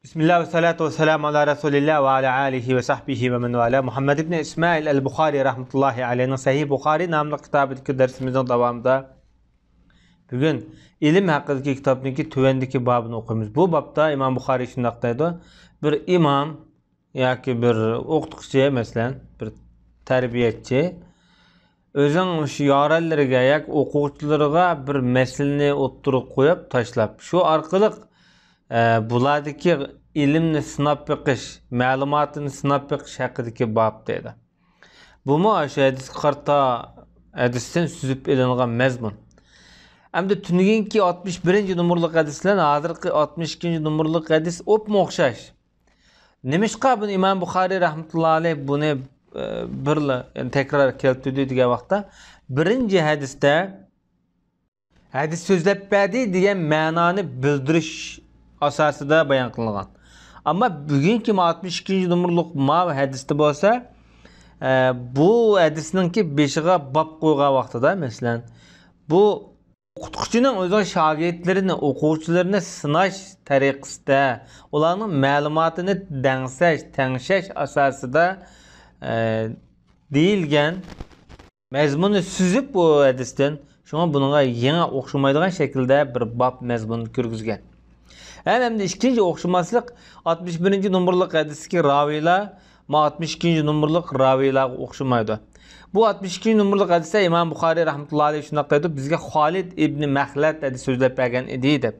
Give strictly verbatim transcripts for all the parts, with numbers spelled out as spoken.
بىسمىللا ۋەسسالاتۇ ۋەسسالامۇ ئالا رەسۇلىللا ۋە ئالا ئالىھى ۋە سەھبىھى ۋە مەن ۋالا. مۇھەممەد ئىبنى ئىسمائىل ئەل بۇخارى رەھمەتۇللاھى ئەلەيھنىڭ سەھىھ بۇخارى ناملىق كىتابىدىكى دەرسىمىزنىڭ داۋامىدا بۈگۈن ئىلىم ھەققىدىكى كىتابنىڭكى تۆۋەندىكى بابىنى ئوقۇيمىز. بۇ بابتا ئىمام بۇخارى شۇنداق دەيدۇ: بىر ئىمام ياكى بىر ئوقۇتقۇچى، مەسىلەن، بىر تەربىيەچى، ئۆزىنىڭ شۇ يارەنلىرىگە ياكى ئوقۇغۇچىلىرىغا بىر مەسىلىنى ئوتتۇرىغا قويۇپ تاشلاپ، شۇ ئارقىلىق، ئە، بۇلاردىكى ئىلىمنى سىناپ بېقىش، مەلۇماتىنى سىناپ بېقىش ھەققىدىكى باب دەيدۇ. بۇمۇ شۇ ھەدىسكە قارىتا ھەدىستىن سۈزۈپ ئېلىنغان مەزمۇن. ئەمدى تۈنۈگۈنكى ئاتمىش بىرىنچى نومۇرلۇق ھەدىس بىلەن ھازىرقى ئاتمىش ئىككىنچى نومۇرلۇق ھەدىس ئوپمۇ ئوخشاش. نېمىشقا بۇنى ئىمام بۇخارىي رەھمەتۇللا ئەلەيھ بۇنى، ئە، بىرلا، يەنى تەكرار كەلتۈردى دېگەن ۋاقىتتا، بىرىنچى ھەدىستە ھەدىس سۆزلەپ بەردى دېگەن مەنانى بىلدۈرۈش ئاساسىدا بايان قىلىنغان. ئەمما بۈگۈنكى ئاتمىش ئىككىنچى نومۇرلۇق ماۋۇ ھەدىستە بولسا، ئە، بۇ ھەدىسنىڭكى بېشىغا باب قويغان ۋاقتىدا، مەسىلەن، بۇ ئوقۇتقۇچىنىڭ ئۆزىنىڭ شاگىرتلىرىنى، ئوقۇغۇچىلىرىنى سىناش تەرىقىسىدە، ئۇلارنىڭ مەلۇماتىنى دەڭسەش، تەڭشەش ئاساسىدا، ئە، دېيىلگەن مەزمۇننى سۈزۈپ بۇ ھەدىستىن، شۇڭا بۇنىڭغا يېڭى ئوخشىمايدىغان شەكىلدە بىر باب مەزمۇن كىرگۈزگەن. ھەم، ھەمدە ئىككىنچى ئوخشىماسلىق، ئاتمىش بىرىنچى نومۇرلۇق ھەدىستىكى راۋىيلار ما ئاتمىش ئىككىنچى نومۇرلۇق راۋىيلارغا ئوخشىمايدۇ. بۇ ئاتمىش ئىككىنچى نومۇرلۇق ھەدىستە ئىمام بۇخارىي رەھمەتۇللا ئەلەيھ شۇنداق دەيدۇ: بىزگە خالىد ئىبنى مەخلەد ھەدىس سۆزلەپ بەرگەن ئىدى، دەپ.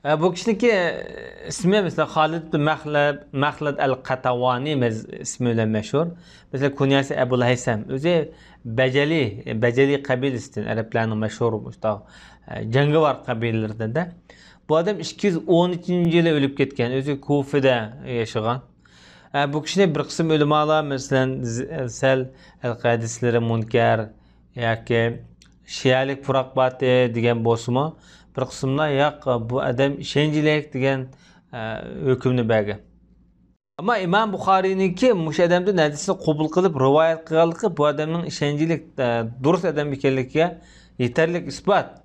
ھە، بۇ كىشىنىڭكى ئىسمى، مەسىلەن، خالىد ئىبنى مەخلەد، مەخلەد ئەل قەتەۋانى مەز-، ئىسمى بىلەن مەشھۇر. مەسىلەن، كۇنيەسى ئەبۇل ھەيسەم. ئۆزى بەجەلى، بەجەلى قەبىلىسىدىن، ئەرەبلەرنىڭ مەشھۇر مۇشۇنداق، ئە، جەڭگىۋار قەبىلىلىرىدىن-دە. بۇ ئادەم ئىككى يۈز ئون ئۈچىنچى يىلى ئۆلۈپ كەتكەن. ئۆزى كۇفىدە ياشىغان. ئە، بۇ كىشىنى بىر قىسىم ئۆلىمالار، مەسىلەن، ز-، سەل ھەدىسلىرى مۇنكەر ياكى شىئەلىك پۇراق باتى دېگەن بولسىمۇ، بىر قىسىملار ياق، بۇ ئادەم ئىشەنچلىك دېگەن، ئە، ھۆكۈمنى بەرگەن. ئەمما ئىمام بۇخارىينىڭكى مۇشۇ ئادەمدىن ھەدىسنى قوبۇل قىلىپ رىۋايەت قىلغانلىقى بۇ ئادەمنىڭ ئىشەنچلىك، ئە، دۇرۇس ئادەم ئىكەنلىكىگە يېتەرلىك ئىسپات.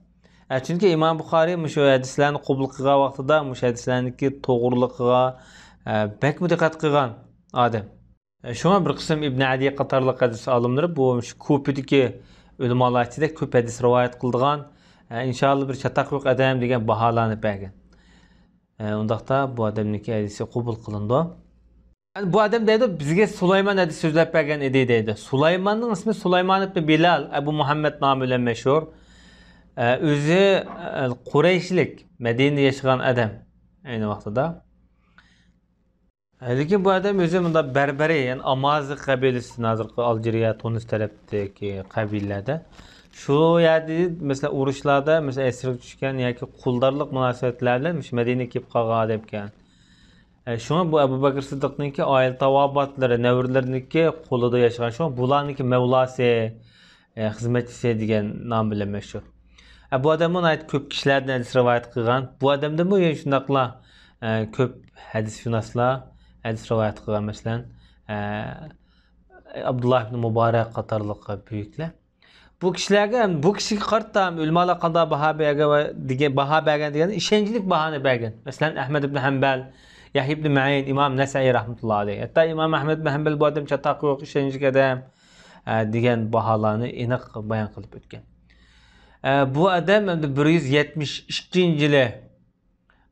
ئە، چۈنكى ئىمام بۇخارىي مۇشۇ ھەدىسلەرنى قوبۇل قىلغان ۋاقتىدا مۇشۇ ھەدىسلەرنىڭكى توغرىلىقىغا، ئە، بەكمۇ دىققەت قىلغان ئادەم. ئە، شۇڭا بىر قىسىم ئىبن ئەدى قاتارلىق ھەدىس ئالىملىرى بۇ مۇشۇ كۇپىدىكى ئۆلىمالار ئىچىدە كۆپ ھەدىس رىۋايەت قىلىدىغان، ئە، ئىنشائاللا بىر چاتاق يوق ئادەم دېگەن باھالارنى بەرگەن. ئە، ئۇنداقتا بۇ ئادەمنىڭكى ھەدىسى قوبۇل قىلىنىدۇ. يەنى بۇ ئادەم دەيدۇ، بىزگە سۇلايمان ھەدىس سۆزلەپ بەرگەن ئىدى دەيدۇ. سۇلايماننىڭ ئىسمى سۇلايمان ئىبنى بىلال، ئەبۇ مۇھەممەد نامى بىلەن مەشھۇر. ئە، ئۆزى، ئە، قۇرەيشلىك، مەدىنىدە ياشىغان ئادەم ئەينى ۋاقتىدا. ئە، لېكىن بۇ ئادەم ئۆزى مۇنداق بەربەرى، يەنى ئامازىغ قەبىلىسىدىن، ھازىرقى ئالجىرىيە، تۇنىس تەرەپتىكى قەبىلىلەردە. شۇ يەردە، مەسىلەن، ئۇرۇشلاردا، مەسىلەن، ئەسىرگە چۈشكەن ياكى قۇلدارلىق مۇناسىۋەتلەر بىلەن مۇشۇ مەدىنىگە كېلىپ قالغان ئادەمكەن. ئە، شۇڭا بۇ ئەبۇ بەكرى سىددىقنىڭكى ئائىلە تاۋابىئاتلىرى، نەۋرىلىرىنىڭكى قولىدا ياشىغان. شۇڭا بۇلارنىڭكى مەۋلاسى، ئە، خىزمەتچىسى دېگەن نام بىلەن مەشھۇر. ئە، بۇ ئادەممۇ ناھايىتى كۆپ كىشىلەردىن ھەدىس رىۋايەت قىلغان. بۇ ئادەمدىنمۇ يەنە شۇنداقلا، ئە، كۆپ ھەدىسشۇناسلار ھەدىس رىۋايەت قىلغان. مەسىلەن، ئە، ئابدۇللا ئىبن مۇبارەك قاتارلىق بۈيۈكلەر. بۇ كىشىلەرگە، بۇ كىشىگە قارىتا ئۆلىمالار قانداق باھا بەرگەن ۋە دېگەن، باھا بەرگەن دېگەندە ئىشەنچلىك باھانى بەرگەن. مەسىلەن، ئەھمەد ئىبن ھەمبەل، يەھيا ئىبن مەئىن، ئىمام نەسەئى رەھمەتۇللا ئەلەيھ. ھەتتا ئىمام ئەھمەد ئىبن ھەمبەل بۇ ئادەم چاتاق يوق، ئىشەنچلىك ئادەم، ئە، دېگەن باھالارنى ئېنىق بايان قىلىپ ئۆتكەن. ئە، بۇ ئادەم ئەمدى بىر يۈز يەتمىش ئىككىنچى يىلى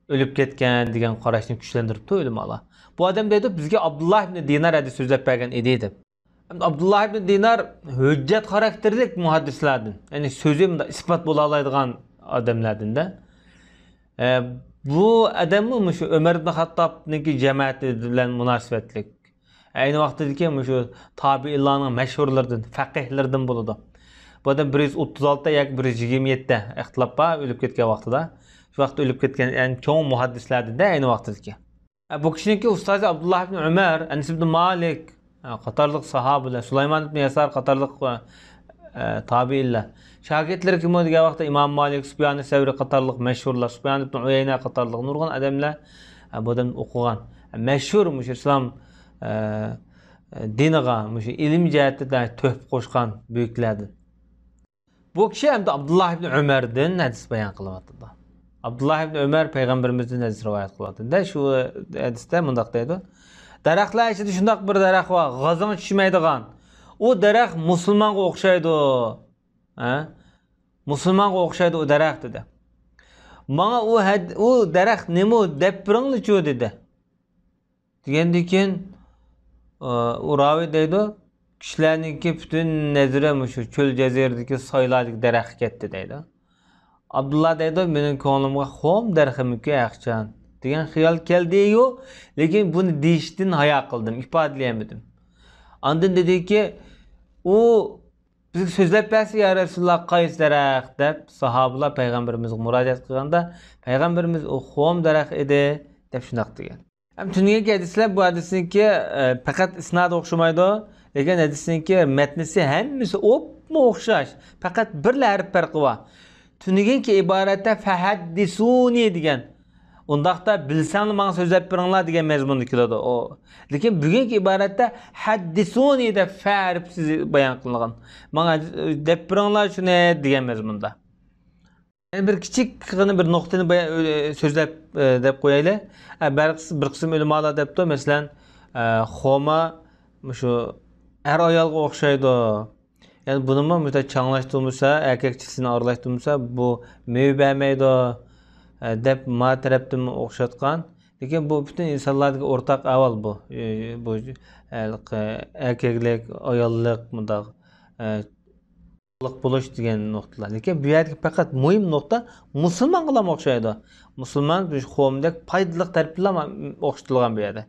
ئۆلۈپ كەتكەن دېگەن قاراشنى كۈچلەندۈرۈپتۇ ئۆلىمالار. بۇ ئادەم دەيدۇ، بىزگە ئابدۇللا ئىبن دىنار ھەدىس سۆزلەپ بەرگەن ئىدى دەپ. ئابدۇللا ئىبن دىنار ھۆججەت خاراكتېرلىك مۇھەددىسلاردىن، يەنى سۆزى مۇنداق ئىسپات بولالايدىغان ئادەملەردىن-دە. ئە، بۇ ئادەممۇ مۇشۇ ئۆمەر ئىبن خاتتابنىڭكى جەمەتى بىلەن مۇناسىۋەتلىك. ئەينى ۋاقتىدىكى مۇشۇ تابىئىنلارنىڭ مەشھۇرلىرىدىن، فەقىھلىرىدىن بولىدۇ. بۇ ئادەم بىر يۈز ئوتتۇز ئالتە ياكى بىر يۈز يىگىرمە يەتتە ئىختىلاپ بار ئۆلۈپ كەتكەن ۋاقتىدا. شۇ ۋاقىتتا ئۆلۈپ كەتكەن ئەڭ چوڭ مۇھەددىسلەردىن-دە ئەينى ۋاقتىدىكى. ئە، بۇ كىشىنىڭكى ئۇستازى ئابدۇللا ئىبن ئۆمەر، ئەنەس ئىبن مالىك، ئە، قاتارلىق ساھابىلەر، سۇلايمان ئىبن يەسار قاتارلىق، ئە، تابىئىنلار. شاگىرتلىرى كىم ئۇ دېگەن ۋاقىتتا ئىمام مالىك، سۇپيان سەۋرى قاتارلىق مەشھۇرلار، سۇپيان ئىبن ئۇيەينە قاتارلىق نۇرغۇن ئادەملەر، ئە، بۇ ئادەمدىن ئوقۇغان. مەشھۇر مۇشۇ ئىسلام، ئە، دىنىغا مۇشۇ ئىلىم جەھەتتە تۆھپە قوشقان بۈيۈكلەردىن. بۇ كىشى ئەمدى ئابدۇللا ئىبن ئۆمەردىن ھەدىس بايان قىلىۋاتىدۇ. ئابدۇللا ئىبن ئۆمەر پەيغەمبىرىمىزدىن ھەدىس رىۋايەت قىلىۋاتىدۇ. شۇ ھەدىستە مۇنداق دەيدۇ، دەرەخلەر ئىچىدە شۇنداق بىر دەرەخ بار، غازىڭ چۈشمەيدىغان. ئۇ دەرەخ مۇسۇلمانغا ئوخشايدۇ. ھە؟ مۇسۇلمانغا ئوخشايدۇ ئۇ دەرەخ، دېدى. ماڭا ئۇ ھەد-، ئۇ دەرەخ نېمە دەپ بېرىڭلىچۇ، دېدى. دېگەندىن كېيىن، ئۇ راۋى دەيدۇ، كىشىلەرنىڭكى پۈتۈن نەزىرى مۇشۇ چۆل جەزىرىدىكى سايلاردىكى دەرەخكە كەتتى، دەيدۇ. ئابدۇللا دەيدۇ، مېنىڭ كۆڭلۈمگە خۇم دەرىخىمىكى ھەقچان دېگەن خىيال كەلدىيۇ، لېكىن بۇنى دېيىشتىن ھايا قىلدىم، ئىپادىلىيەلمىدىم. ئاندىن دېدىكى، ئۇ بىزگە سۆزلەپ بەرسە، يا رەسۇلاللا، قايسى دەرەخ؟ دەپ ساھابىلار پەيغەمبىرىمىزگە مۇراجىئەت قىلغاندا، پەيغەمبىرىمىز ئۇ خۇم دەرەخ ئىدى، دەپ شۇنداق دېگەن. ھەم تۈنۈگۈنكى ھەدىسلەر، بۇ ھەدىسنىڭكى، ئە، پەقەت ئىسنادى ئوخشىمايدۇ، لېكىن ھەدىسنىڭكى مەتنىسى ھەممىسى ئوپمۇ ئوخشاش، پەقەت بىرلا ھەرپ پەرقى بار. تۈنۈگۈنكى ئىبارەتتە فەھەددىسۇنى دېگەن، ئۇنداقتا بىلسەڭلار ماڭا سۆزلەپ بېرىڭلار دېگەن مەزمۇندا كېلىدۇ ئۇ. لېكىن بۈگۈنكى ئىبارەتتە ھەددىسۇنى دەپ فە ھەرپسىز بايان قىلىنغان. ماڭا دەپ بېرىڭلار شۇنى دېگەن مەزمۇندا. يەنە بىر كىچىككىنە بىر نۇقتىنى بايا-، ئۆ-، سۆزلەپ، ئە، دەپ قويايلى. ئە، بەر-، بىر قىسىم ئۆلىمالار دەپتۇ، مەسىلەن، ئە، خۇما مۇشۇ ئەر-ئايالغا ئوخشايدۇ. يەنى بۇنىمۇ مۇشۇنداق چاڭلاشتۇرمىسا، ئەركەك چىشىسىنى ئارىلاشتۇرمىسا، بۇ مېۋە بەرمەيدۇ، ئە، دەپ ما تەرەپتىنمۇ ئوخشاتقان. لېكىن بۇ پۈتۈن ئىنسانلاردىكى ئورتاق ئەھۋال بۇ. ئە، بۇ، ئە، ئەركەكلىك، ئاياللىق، مۇنداق، ئە، بولۇش دېگەن نۇقتىلار. لېكىن بۇ يەردىكى پەقەت مۇھىم نۇقتا مۇسۇلمانغىلا ئوخشايدۇ. مۇسۇلمان بىر قوۋمدەك پايدىلىق تەرىپىلا ئوخشىتىلغان بۇ يەردە.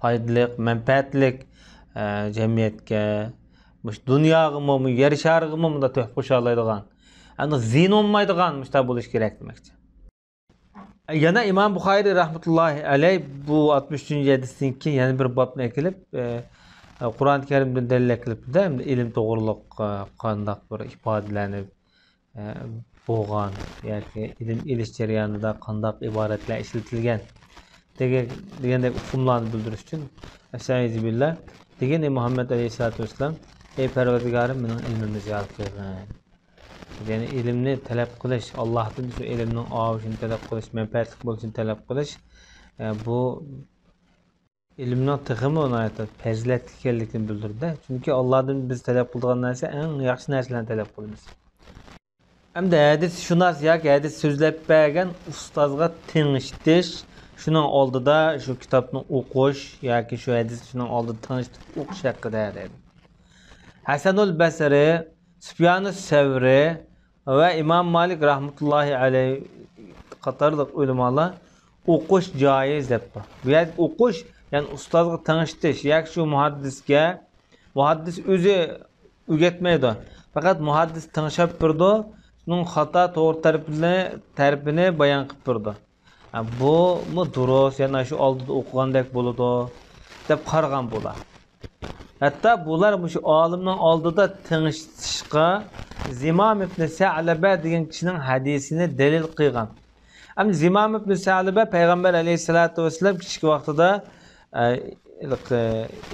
پايدىلىق، مەنپەئەتلىك، ئە، جەمئىيەتكە، مۇشۇ دۇنياغىمۇ، مۇ-، يەر شارىغىمۇ مۇنداق تۆھپە قوشالايدىغان، ئەمدى زىيىنى بولمايدىغان مۇشۇنداق بولۇش كېرەك دېمەكچى. يەنە ئىمام بۇخارىي رەھمەتۇللاھى ئەلەيھ بۇ ئاتمىش ئۈچىنچى ھەدىستىن كېيىن يەنە بىر بابنى ئەكېلىپ، ئە، قۇرئان كەرىمدىن دەلىل ئەكېلىپتۇ-دە، ئىلىم توغرۇلۇق، ئە، قانداق بىر ئىپادىلەرنى، ئە، بولغان ياكى ئىلىم ئېلىش جەريانىدا قانداق ئىبارەتلەر ئىشلىتىلگەن دېگەن، دېگەندەك ئۇقۇملارنى بىلدۈرۈش ئۈچۈن، ئەستەئىزۇبىللا، دېگىنى مۇھەممەد ئەلەيھىسسالاتۇ ۋەسسالام، ئەي پەرۋەردىگارىم، مېنىڭ ئىلمىمنى زىيادە قىلغىن. يەنى ئىلىمنى تەلەپ قىلىش، ئاللاھتىن شۇ ئىلىمنىڭ ئاۋۇشىنى تەلەپ قىلىش، مەنپەئەتلىك بولۇشىنى تەلەپ قىلىش، ئە، بۇ ئىلىمنىڭ تېخىمۇ ناھايىتى پەزىلەتلىك ئىكەنلىكىنى بىلدۈرىدۇ. چۈنكى ئاللاھتىن بىز تەلەپ قىلىدىغان نەرسە ئەڭ ياخشى نەرسىلەرنى تەلەپ قىلىمىز. ئەمدى ھەدىسشۇناس ياكى ھەدىس سۆزلەپ بەرگەن ئۇستازغا تېڭىشتىش، شۇنىڭ ئالدىدا شۇ كىتابنى ئوقۇش ياكى شۇ ھەدىسنى شۇنىڭ ئالدىدا تېڭىشتىپ ئوقۇش ھەققىدە دەيدۇ. ھەسەنۇل بەسرى، سۇپيانۇس سەۋرى ۋە ئىمام مالىك رەھمەتۇللاھى ئەلەيھ قاتارلىق ئۆلىمالار ئوقۇش جايىز دەپتۇ. بۇ يەردە ئوقۇش، يەنى ئۇستازغا تېڭىشتىش ياكى شۇ مۇھەددىسكە، مۇھەددىس ئۆزى ئۆگەتمەيدۇ. پەقەت مۇھەددىس تىڭشاپ بېرىدۇ، شۇنىڭ خاتا، توغرا تەرىپىنى، تەرىپىنى بايان قىلىپ بېرىدۇ. ھە، بۇمۇ دۇرۇس، يەنى شۇ ئالدىدا ئوقۇغاندەك بولىدۇ، دەپ قارىغان بۇلار. ھەتتا بۇلار مۇشۇ ئالىمنىڭ ئالدىدا تىڭشىتىشقا زىمام ئىبنى سەلەبە دېگەن كىشىنىڭ ھەدىسىنى دەلىل قىلغان. ئەمدى زىمام ئىبنى سەلەبە پەيغەمبەر ئەلەيھىسسالاتۇ ۋەسسالام كىچىك ۋاقتىدا، ئە،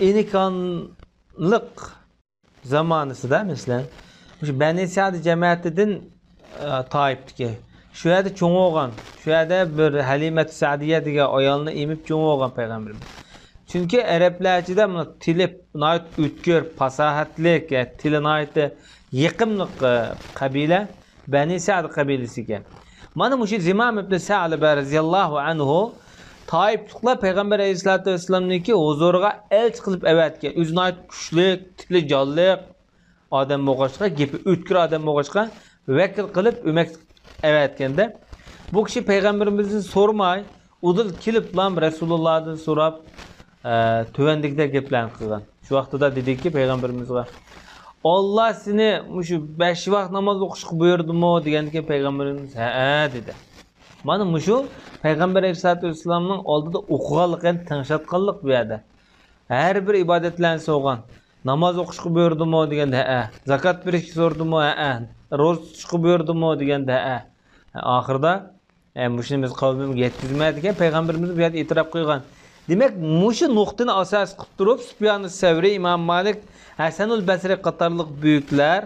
ئىنىكانلىق زامانىسىدا، مەسىلەن، مۇشۇ بەنى سەد جەمەتىدىن، ئە، تائىپتىكى، شۇ يەردە چوڭ بولغان، شۇ يەردە بىر ھەلىمەتۇ سەدىيە دېگەن ئايالنى ئېمىپ چوڭ بولغان پەيغەمبىرىمىز. چۈنكى ئەرەبلەر ئىچىدە مۇنداق تىلى ناھايىتى ئۆتكۈر، پاساھەتلىك، ئە، تىلى ناھايىتى يېقىملىق، ئە، قەبىلە بەنى سەد قەبىلىسى ئىكەن. مانا مۇشۇ زىمام ئىبنى سەلەبە رەزىياللاھۇ ئەنھۇ تائىپلىقلار پەيغەمبەر ئەلەيھىسسالاتۇ ۋەسسالامنىڭكى ھۇزۇرىغا ئەلچى قىلىپ ئەۋەتكەن. ئۆزى ناھايىتى كۈچلۈك، تىلى جانلىق ئادەم بولغاچقا، گېپى ئۆتكۈر ئادەم بولغاچقا، ۋەكىل قىلىپ ئۆمەك ئەۋەتكەندە، بۇ كىشى پەيغەمبىرىمىزدىن سورىماي، ئۇدۇل كېلىپلا رەسۇلۇللادىن سوراپ، ئە، تۆۋەندىكىدەك گەپلەرنى قىلغان. شۇ ۋاقتىدا دېدىكى پەيغەمبىرىمىزغا، «ئاللا سېنى مۇشۇ بەش ۋاق ناماز ئوقۇشقا بۇيرۇدىمۇ؟» دېگەندىكىن پەيغەمبىرىمىز، «ھەئە» دېدى. مانا مۇشۇ پەيغەمبەر ئەلەيھىسسالاتۇ ۋەسسالامنىڭ ئالدىدا ئوقۇغانلىقىنى تىڭشاتقانلىق بۇ يەردە. ھەر بىر ئىبادەتلەرنى سورىغان. «ناماز ئوقۇشقا بۇيرۇدىمۇ؟» دېگەندە، «ھەئە.» «زاكات بېرىشكە سورىدىمۇ؟» «ھەئە.» «روزا تۇتۇشقا بۇيرۇدىمۇ؟» دېگەندە، «ھەئە.» ئاخىرىدا، «ئە، مۇشۇنى بىز قەۋمىمگە يەتكۈزمە» دېگەن پەيغەمبىرىمىز بۇ يەردە ئېتىراپ قىلغان. دېمەك، مۇشۇ نۇقتىنى ئاساس قىلىپ تۇرۇپ، سۇپيانۇس سەۋرى، ئىمام مالىك، ھەسەنۇل بەسرى قاتارلىق بۈيۈكلەر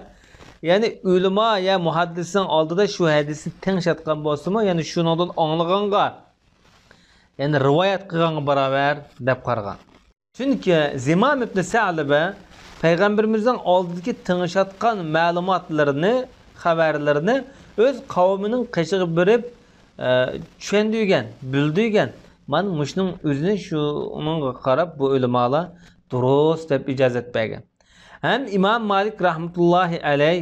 يەنى ئۆلىما يا مۇھەددىسنىڭ ئالدىدا شۇ ھەدىسنى تىڭشاتقان بولسىمۇ، يەنى شۇنىڭدىن ئاڭلىغانغا، يەنى رىۋايەت قىلغانغا باراۋەر دەپ قارىغان. چۈنكى زىمام ئىبنى سەلىبە پەيغەمبىرىمىزنىڭ ئالدىدىكى تىڭشاتقان مەلۇماتلىرىنى، خەۋەرلىرىنى ئۆز قەۋمىنىڭ قېشىغا بېرىپ، ئە، چۈشەندۈرگەن، بىلدۈرگەن. مانا مۇشۇنىڭ ئۆزىنى شۇنىڭغا قاراپ بۇ ئۆلىمالار دۇرۇس دەپ ئىجازەت بەرگەن. ھەم ئىمام مالىك رەھمەتۇللاھى ئەلەي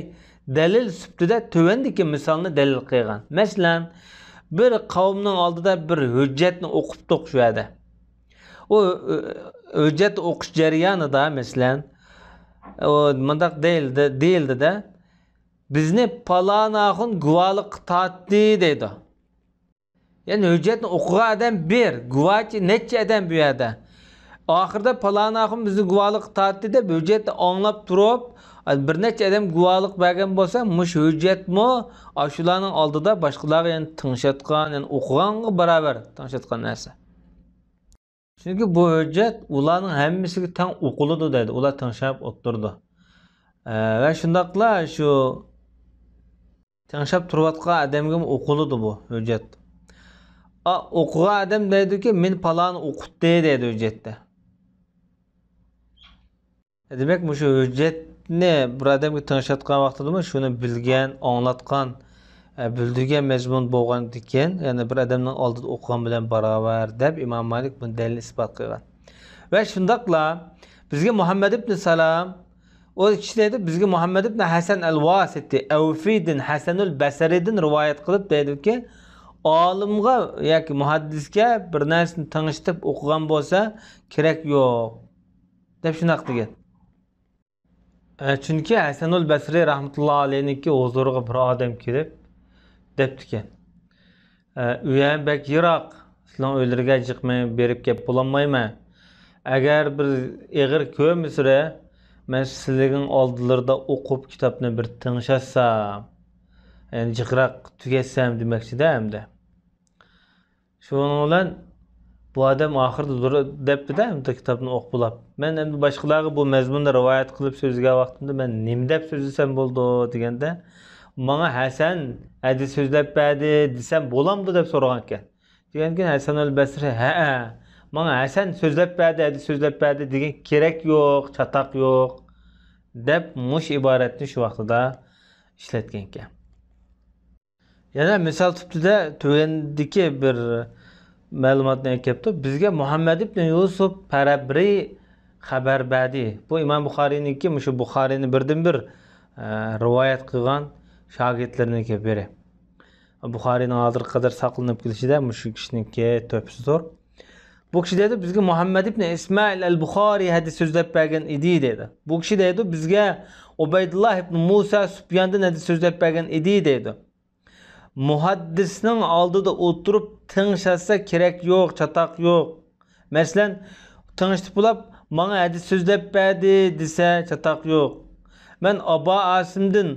دەلىل سۈپىتىدە تۆۋەندىكى مىسالنى دەلىل قىلغان. مەسىلەن، بىر قەۋمنىڭ ئالدىدا بىر ھۆججەتنى ئوقۇپتۇق شۇ يەردە. ئۇ، ئۆ-، ھۆججەت ئوقۇش جەريانىدا، مەسىلەن، ئۇ مۇنداق دېيىلدى، دېيىلدى-دە، «بىزنى پالان ئاخۇن گۇۋاھلىققا تارتتى» دەيدۇ. يەنى ھۆججەتنى ئوقۇغان ئادەم بىر، گۇۋاھچى نەچچە ئادەم بۇ يەردە. ئاخىرىدا «پالان ئاخۇن بىزنى گۇۋاھلىققا تارتتى» دەپ ھۆججەتنى ئاڭلاپ تۇرۇپ، بىر نەچچە ئادەم گۇۋاھلىق بەرگەن بولسا، مۇشۇ ھۆججەتمۇ ئاشۇلارنىڭ ئالدىدا باشقىلارغا يەنى تىڭشاتقان، يەنى ئوقۇغانغا باراۋەر تىڭشاتقان نەرسە. چۈنكى بۇ ھۆججەت ئۇلارنىڭ ھەممىسىگە تەڭ ئوقۇلىدۇ دەيدۇ. ئۇلار تىڭشاپ ئولتۇرىدۇ. ئە، ۋە شۇنداقلا شۇ تىڭشاپ تۇرۇۋاتقان ئادەمگىمۇ ئوقۇلىدۇ بۇ ھۆججەت. ئا، ئوقۇغان ئادەم دەيدۇكى، «مېنى پالانى ئوقۇتتى» دەيدۇ ھۆججەتتە. دېمەك، مۇشۇ ھۆججەتنى بىر ئادەمگە تىڭشاتقان ۋاقتىدىمۇ شۇنى بىلگەن، ئاڭلاتقان، ئە، بىلدۈرگەن مەزمۇن بولغاندىكىن، يەنى بىر ئادەمنىڭ ئالدىدا ئوقۇغان بىلەن باراۋەر، دەپ ئىمام مالىك بۇنى دەلىل ئىسپات قىلغان. ۋە شۇنداقلا بىزگە مۇھەممەد ئىبن سالام، ئۇ كىشى دەيدۇ، بىزگە مۇھەممەد ئىبن ھەسەن ئەل ۋاسىتى ئەۋفىدىن، ھەسەنۇل بەسرىدىن رىۋايەت قىلىپ دەيدۇكى، ئالىمغا ياكى مۇھەددىسكە بىر نەرسىنى تىڭشىتىپ ئوقۇغان بولسا، كېرەك يوق، دەپ شۇنداق دېگەن. ئە، چۈنكى ھەسەنۇل بەسرى رەھمەتۇللا ئەلەيھنىڭكى ھۇزۇرىغا بىر ئادەم كېلىپ دەپتىكەن، ئە، «ئۆيۈم بەك يىراق، سىلەرنىڭ ئۆيلىرىگە جىق مەن بېرىپ كەپ بولالمايمەن. ئەگەر بىر ئېغىر كۆرمىسىلەر، مەن سىلەرنىڭ ئالدىلىرىدا ئوقۇپ كىتابنى بىر تىڭشاتسام، يەنى جىقراق تۈگەتسەم» دېمەكچىدە ئەمدى. شۇنىڭ بىلەن بۇ ئادەم ئاخىرىدا دۇر-، دەپتۇ-دە، ئەمدى كىتابنى ئوقۇپ بولاپ، «مەن ئەمدى باشقىلارغا بۇ مەزمۇننى رىۋايەت قىلىپ سۆزلىگەن ۋاقتىمدا مەن نېمە دەپ سۆزلىسەم بولىدۇ؟» دېگەندە، «ماڭا ھەسەن ھەدىس سۆزلەپ بەردى دېسەم بولامدۇ؟» دەپ سورىغانىكەن. دېگەندىكىن ھەسەنۇل بەسرى، «ھەئە، ماڭا ھەسەن سۆزلەپ بەردى، ھەدىس سۆزلەپ بەردى دېگەن كېرەك يوق، چاتاق يوق» دەپ مۇشۇ ئىبارەتنى شۇ ۋاقتىدا ئىشلەتكەنىكەن. يەنە مىسال سۈپىتىدە تۆۋەندىكى بىر مەلۇماتنى ئەكەپتۇ. «بىزگە مۇھەممەد ئىبنى يۈسۈپ پەرەبرى خەۋەر بەردى.» بۇ ئىمام بۇخارىينىڭكى، مۇشۇ بۇخارىينى بىردىنبىر، ئە، رىۋايەت قىلغان شاگىرتلىرىنىڭكى بىرى. بۇخارىينىڭ ھازىرغا قەدەر ساقلىنىپ كېلىشىدە مۇشۇ كىشىنىڭكى تۆھپىسى زور. بۇ كىشى دەيدۇ، «بىزگە مۇھەممەد ئىبنى ئىسمائىل ئەل بۇخارىي ھەدىس سۆزلەپ بەرگەن ئىدى» دەيدۇ. بۇ كىشى دەيدۇ، «بىزگە ئۇبەيدۇللا ئىبنى مۇسا سۇپياندىن ھەدىس سۆزلەپ بەرگەن ئىدى» دەيدۇ. مۇھەددىسنىڭ ئالدىدا ئولتۇرۇپ تىڭشاتسا كېرەك يوق، چاتاق يوق. مەسىلەن، تىڭشىتىپ بولاپ، «ماڭا ھەدىس سۆزلەپ بەردى» دېسە، چاتاق يوق. «مەن ئابا ئاسىمدىن،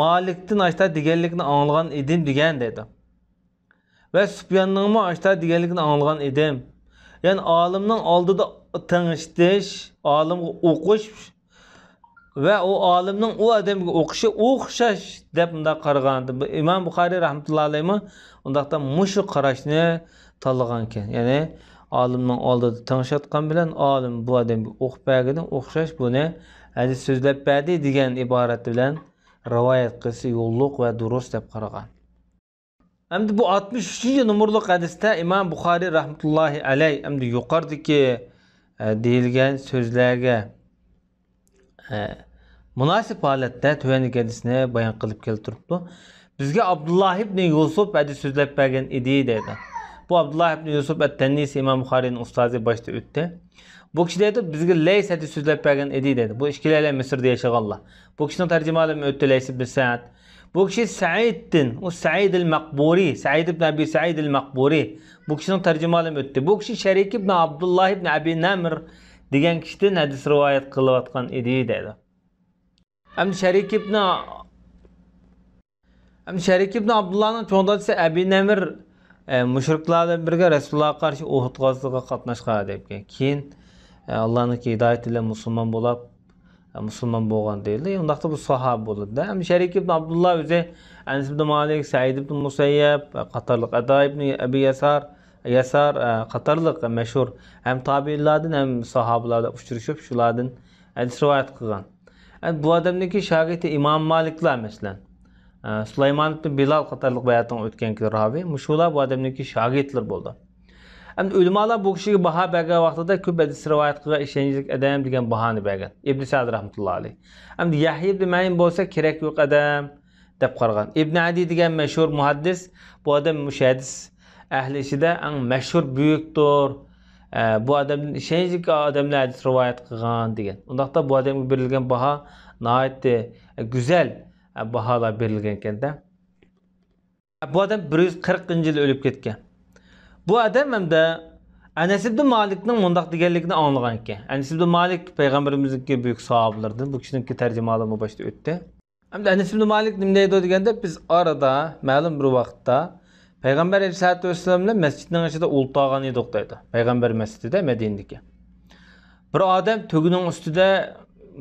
مالىكتىن ئاشتا دېگەنلىكنى ئاڭلىغان ئىدىم» دېگەن دەيدۇ. ۋە سۇپياننىڭمۇ ئاشتا دېگەنلىكىنى ئاڭلىغان ئىدىم. يەنى ئالىمنىڭ ئالدىدا تىڭشىتىش، ئالىمغا ئوقۇش ۋە ئۇ ئالىمنىڭ ئۇ ئادەمگە ئوقۇشى ئوخشاش دەپ مۇنداق قارىغان. بۇ ئىمام بۇخارىي رەھمەتۇللا ئەلەيھىمۇ ئۇنداقتا مۇشۇ قاراشنى تاللىغانىكەن. يەنى ئالىمنىڭ ئالدىدا تىڭشاتقان بىلەن ئالىم بۇ ئادەمگە ئوقۇپ بەرگىنى ئوخشاش، بۇنى ھەدىس سۆزلەپ بەردى دېگەن ئىبارەت بىلەن رىۋايەت قىلسا يوللۇق ۋە دۇرۇس دەپ قارىغان. ئەمدى بۇ ئاتمىش ئۈچىنچى نومۇرلۇق ھەدىستە ئىمام بۇخارىي رەھمەتۇللاھى ئەلەي ئەمدى يۇقىرىدىكى، ئە، دېيىلگەن سۆزلەرگە، ئە، مۇناسىپ ھالەتتە تۆۋەندىكى ھەدىسنى بايان قىلىپ كەلتۈرۈپتۇ. بىزگە ئابدۇللاھ ئىبنى يۈسۈپ ھەدىس سۆزلەپ بەرگەن ئىدى دەيدۇ. بۇ ئابدۇللاھ ئىبنى يۈسۈپ ئەت-تەننىسى ئىمام بۇخارىينىڭ ئۇستازى باشتا ئۆتتى. بۇ كىشى دەيدۇ، بىزگە لەيس ھەدىس سۆزلەپ بەرگەن ئىدى دەيدۇ. بۇ ئىككىلەيلەن مىسىردا ياشىغانلار. بۇ كىشىنىڭ تەرجىمىھالىمۇ ئۆتتى، لەيس ئىبنى سەئد. بۇ كىشى سەئىدتىن، ئۇ سەئىد ئەل مەقبۇرى، سەئىد ئىبنى ئەبى سەئىد ئەل مەقبۇرى. بۇ كىشىنىڭ تەرجىمىھالىمۇ ئۆتتى. بۇ كىشى شەرىك ئىبنى ئابدۇللاھ ئىبنى ئەبى نەمر دېگەن كىشىدىن ھەدىس رىۋايەت قىلىۋاتقان ئىدى دەيدۇ. ئەمدى شەرىك ئىبنى ئەمدى شەرىك ئىبن ئابدۇللانىڭ چوڭ دادىسى ئەبى نەمر، ئە، مۇشرىكلار بىلەن بىرگە رەسۇلۇللاھقا قارشى ئۇھۇد غازىسىغا قاتناشقان دەپكەن. كېيىن، ئە، ئاللانىڭكى ھىدايىتى بىلەن مۇسۇلمان بولاپ، مۇسۇلمان بولغان دېيىلدى. ئۇنداقتا بۇ ساھابە بولىدۇ. ھەم شەرىك ئىبن ئابدۇللا ئۆزى ئەنەس ئىبن مالىك، سەئىد ئىبن مۇسەييەب قاتارلىق، ئەتا ئىبن ئەبى يەسار، يەسار، ئە، قاتارلىق مەشھۇر ھەم تابىئىنلاردىن، ھەم ساھابىلاردا ئۇچرىشىپ، شۇلاردىن ھەدىس رىۋايەت قىلغان. ئە، بۇ ئادەمنىڭكى شاگىرتى ئىمام مالىكلار، مەسىلەن، ئە، سۇلايمان ئىبن بىلال قاتارلىق باياتىڭ ئۆتكەنكى راۋى، مۇشۇلار بۇ ئادەمنىڭكى شاگىرتلىرى بولدى. ئەمدى ئۆلىمالار بۇ كىشىگە باھا بەرگەن ۋاقتىدا كۆپ ھەدىس رىۋايەت قىلغان ئىشەنچلىك ئادەم دېگەن باھانى بەرگەن. ئىبن سەئد رەھمەتۇللا ئەلەيھ. ئەمدى يەھيا ئىبن مەئىن بولسا كېرەك يوق ئادەم دەپ قارىغان. ئىبن ئەدى دېگەن مەشھۇر مۇھەددىس، بۇ ئادەم مۇشۇ ھەدىس ئەھلى ئىچىدە ئەڭ مەشھۇر بۈيۈكتۇر. ئە، بۇ ئادەمدىن ئىشەنچلىك ئادەملەر ھەدىس رىۋايەت قىلغان دېگەن. ئۇنداقتا بۇ ئادەمگە بېرىلگەن باھا ناھايىتى، ئە، گۈزەل، ئە، باھالار بېرىلگەن ئىكەندە. بۇ ئادەم بىر يۈز قىرىقىنچى يىلى ئۆلۈپ كەتكەن. بۇ ئادەم ھەمدە ئەنەس ئىبن مالىكنىڭ مۇنداق دېگەنلىكىنى ئاڭلىغان ئىكەن. ئەنەس ئىبن مالىك پەيغەمبىرىمىزنىڭكى بۈيۈك ساھابىلىرىدىن، بۇ كىشىنىڭكى تەرجىمىھالىمۇ باشتا ئۆتتى. ئەمدى ئەنەس ئىبن مالىك نېمە دەيدۇ دېگەندە، بىز ئارىدا مەلۇم بىر ۋاقىتتا پەيغەمبەر ئەلەيھىسسالاتۇ ۋەسسالام بىلەن مەسچىتنىڭ ئىچىدە ئولتۇرغان ئىدۇق دەيدۇ. پەيغەمبەر مەسچىتىدە، مەدىنىدىكى. بىر ئادەم تۆگىنىڭ ئۈستىدە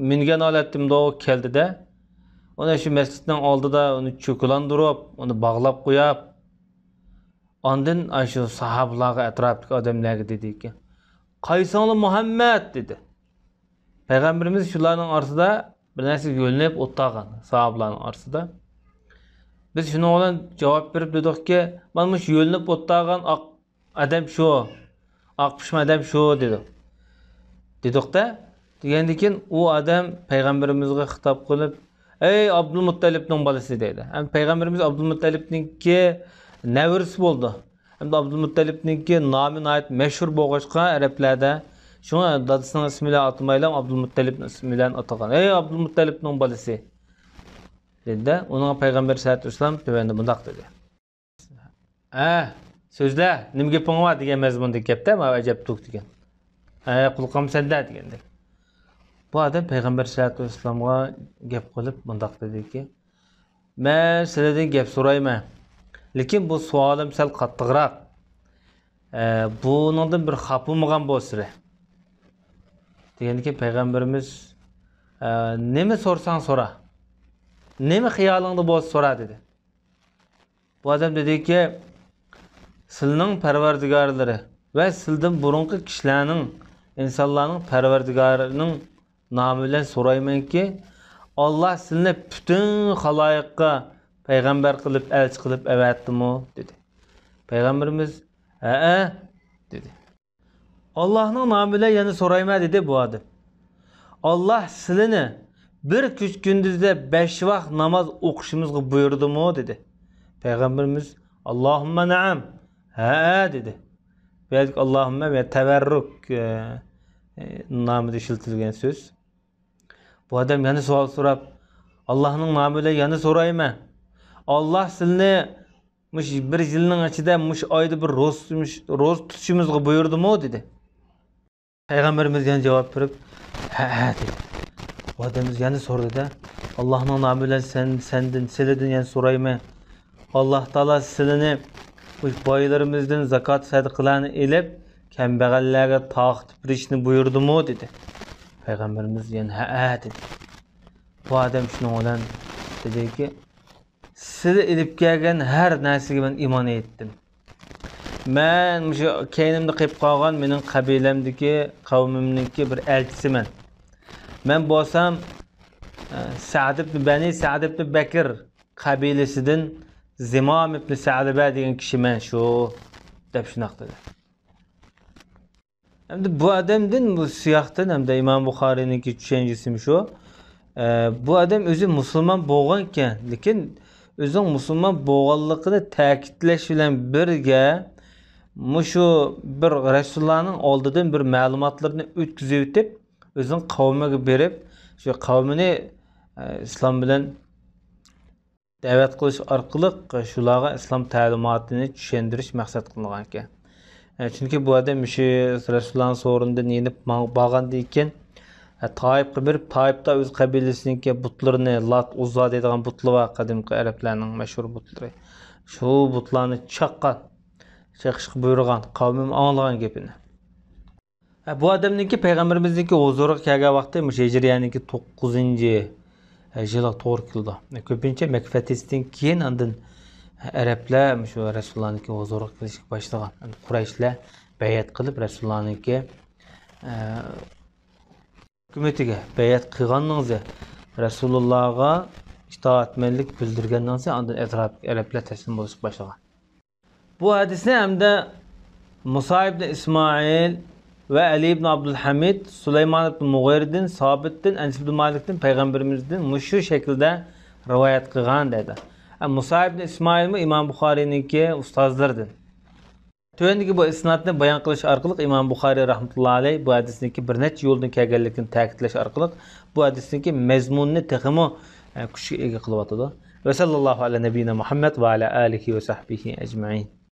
مىنگەن ھالەتتىمدۇ كەلدىدە، ئۇنى شۇ مەسچىتنىڭ ئالدىدا ئۇنى چوكىلاندۇرۇپ، ئۇنى باغلاپ قويۇپ، ئاندىن ئاشۇ ساھابىلارغا، ئەتراپتىكى ئادەملەرگە دېدىكى، «قايسىڭلار مۇھەممەد؟» دېدى. پەيغەمبىرىمىز شۇلارنىڭ ئارىسىدا بىر نەرسىگە يۆلىنىپ ئولتۇرغان، ساھابىلارنىڭ ئارىسىدا. بىز شۇنىڭ بىلەن جاۋاب بېرىپ دېدۇقكى، «مانا مۇشۇ يۆلىنىپ ئولتۇرغان ئاق ئادەم شۇ، ئاق پۇشما ئادەم شۇ» دېدۇق. دېدۇقتە، دېگەندىن كېيىن ئۇ ئادەم پەيغەمبىرىمىزگە خىتاب قىلىپ، «ئەي ئابدۇلمۇتتەلىپنىڭ بالىسى» دەيدۇ. ھەم پەيغەمبىرىمىز ئابدۇلمۇتتەلىپنىڭكى نەۋرىسى بولدى. ھەمدە ئابدۇلمۇتتەلىپنىڭكى نامى ناھايىتى مەشھۇر بولغاچقا، ئەرەبلەردە، شۇڭا دادىسىنىڭ ئىسمى بىلەن ئاتىمايلا، ئابدۇلمۇتتەلىپنىڭ ئىسمى بىلەن ئاتىغان. «ئەي ئابدۇلمۇتتەلىپنىڭ بالىسى» دېدى-دە، ئۇنىڭغا پەيغەمبەر سەللەللاھۇ ئەلەيھى ۋەسەللەم تۆۋەندە مۇنداق دېدى. «ھە، سۆزلە، نېمە گېپىڭ بار؟» دېگەن مەزمۇندىكى گەپتە، ماۋۇ ئەجەب تۇك دېگەن. «ھە، قۇلىقىم سەندە» دېگەندەك. بۇ ئادەم پەيغەمبەر سەللەللاھۇ ئەلەيھى ۋەسەللەمغا گەپ قىلىپ مۇنداق دېدىكى، «مەن سىلەردىن گەپ سورايمەن. لېكىن بۇ سوئالىم سەل قاتتىقراق. ئە، بۇنىڭدىن بىر خاپا بولمىغان بولسىلە.» دېگەندىكىن پەيغەمبىرىمىز، «ئە، نېمە سورىساڭ سورا. نېمە خىيالىڭدا بولسا سورا» دېدى. بۇ ئادەم دېدىكى، «سىلىنىڭ پەرۋەردىگارلىرى ۋە سىلىدىن بۇرۇنقى كىشىلەرنىڭ، ئىنسانلارنىڭ پەرۋەردىگارىنىڭ نامى بىلەن سورايمەنكى، ئاللا سىلىنى پۈتۈن خالايىققا پەيغەمبەر قىلىپ، ئەلچى قىلىپ ئەۋەتتىمۇ؟» دېدى. پەيغەمبىرىمىز، «ھەئە» دېدى. «ئاللاھنىڭ نامى بىلەن يەنە سورايمەن» دېدى بۇ ئادەم. «ئاللاھ سىلىنى بىر كۈچ كۈندۈزدە بەش ۋاق ناماز ئوقۇشىمىزغا بۇيرۇدىمۇ؟» دېدى. پەيغەمبىرىمىز، «ئاللاھۇممە نەئەم، ھەئە» دېدى. بۇ يەردىكى «ئاللاھۇممە» بۇ يەردە تەۋەررۇك، ئە، ئە، نامىدا ئىشلىتىلگەن سۆز. بۇ ئادەم يەنە سوئال سوراپ، «ئاللاھنىڭ نامى بىلەن يەنە سورايمەن. ئاللاھ سىلىنى مۇشۇ بىر يىلنىڭ ئىچىدە مۇشۇ ئايدا بىر روزا، روزا تۇتۇشىمىزغا بۇيرۇدىمۇ؟» دېدى. پەيغەمبىرىمىز يەنە جاۋاب بېرىپ، «ھەئە» دېدى. ئۇ ئادەممىز يەنە سورىدى-دە، «ئاللاھنىڭ نامى بىلەن سەن، سەندىن، سىلىدىن يەنە سورايمەن. ئاللاھ تائالا سىلىنى مۇشۇ بايلىرىمىزدىن زاكات سەدىقىلەرنى ئېلىپ، كەمبەغەللەرگە تارقىتىپ بېرىشنى بۇيرۇدىمۇ؟» دېدى. پەيغەمبىرىمىز يەنە، «ھەئە» دېدى. بۇ ئادەم شۇنىڭ بىلەن دېدىكى، «سىلى ئېلىپ كەلگەن ھەر نەرسىگە مەن ئىمان ئېيتتىم. مەن مۇشۇ كەينىمدە قېلىپ قالغان مېنىڭ قەبىلەمدىكى، قەۋمىمنىڭكى بىر ئەلچىسىمەن. مەن بولسام، ئە، سەئد ئىبنى، بەنى سەئد ئىبنى بەكر قەبىلىسىدىن زىمام ئىبنى سەلىبە دېگەن كىشىمەن شۇ» دەپ شۇنداق دېدى. ئەمدى بۇ ئادەمدىن، بۇ سىياقتىن، ھەمدە ئىمام بۇخارىينىڭكى چۈشەنچىسىمۇ شۇ. ئە، بۇ ئادەم ئۆزى مۇسۇلمان بولغانىكەن، لېكىن ئۆزىنىڭ مۇسۇلمان بولغانلىقىنى تەكىتلەش بىلەن بىرگە، مۇشۇ بىر رەسۇلۇللانىڭ ئالدىدىن بىر مەلۇماتلىرىنى ئۆتكۈزۈۋېتىپ، ئۆزىنىڭ قەۋمىگە بېرىپ، شۇ قەۋمىنى، ئە، ئىسلام بىلەن دەۋەت قىلىش ئارقىلىق شۇلارغا ئىسلام تەلىماتىنى چۈشەندۈرۈش مەقسەت قىلىنغان ئىكەن. ئە، چۈنكى بۇ ئادەم مۇشۇ رەسۇلۇللانىڭ سورۇنىدىن يېنىپ ماڭ-، بارغاندىن كېيىن، ئە، تائىپقا بېرىپ، تائىپتا ئۆز قەبىلىسىنىڭكى بۇتلىرىنى، لات، ئۇززا دەيدىغان بۇتلىرى بار، قەدىمكى ئەرەبلەرنىڭ مەشھۇر بۇتلىرى. شۇ بۇتلارنى چاققان، چېقىشقا بۇيرۇغان، قەۋمىمۇ ئاڭلىغان گېپىنى. بۇ ئادەمنىڭكى پەيغەمبىرىمىزنىڭكى ھۇزۇرىغا كەلگەن ۋاقتى مۇشۇ ھىجرىيەنىڭكى توققۇزىنچى يىلىغا توغرا كېلىدۇ. كۆپىنچە مەككە پەتھىسىدىن كېيىن ئاندىن ئەرەبلەر مۇشۇ رەسۇلۇللانىڭكى ھۇزۇرىغا كېلىشكە باشلىغان. قۇرەيشلەر بەيئەت قىلىپ رەسۇلۇللانىڭكى، ئە، ھۆكۈمىتىگە بەيئەت قىلغاننىڭزى، رەسۇلۇللاغا ئىتائەتمەنلىك بىلدۈرگەننىڭزى، ئاندىن ئەتراپتىكى ئەرەبلەر تەسلىم بولۇشقا باشلىغان. بۇ ھەدىسنى ھەمدە مۇسا ئىبن ئىسمائىل ۋە ئەلى ئىبن ئابدۇلھەمىد، سۇلايمان ئىبن مۇغىرىدىن، سابىتتىن، ئەنەس ئىبن مالىكتىن، پەيغەمبىرىمىزدىن مۇشۇ شەكىلدە رىۋايەت قىلغان دەيدۇ. ئە، مۇسا ئىبن ئىسمائىلمۇ ئىمام بۇخارىينىڭكى ئۇستازلىرىدىن. تۆۋەندىكى بۇ ئىسنادنى بايان قىلىش ئارقىلىق ئىمام بۇخارىي رەھمەتۇللا ئەلەيھ بۇ ھەدىسنىڭكى بىر نەچچە يولدىن كەلگەنلىكىنى تەكىتلەش ئارقىلىق بۇ ھەدىسنىڭكى مەزمۇنىنى تېخىمۇ، ئە، كۈچكە ئىگە قىلىۋاتىدۇ. ۋە ساللاللاھۇ ئەلە نەبىينا مۇھەممەد ۋە ئەلە ئالىھى ۋە سەھبىھى ئەجمەئىن.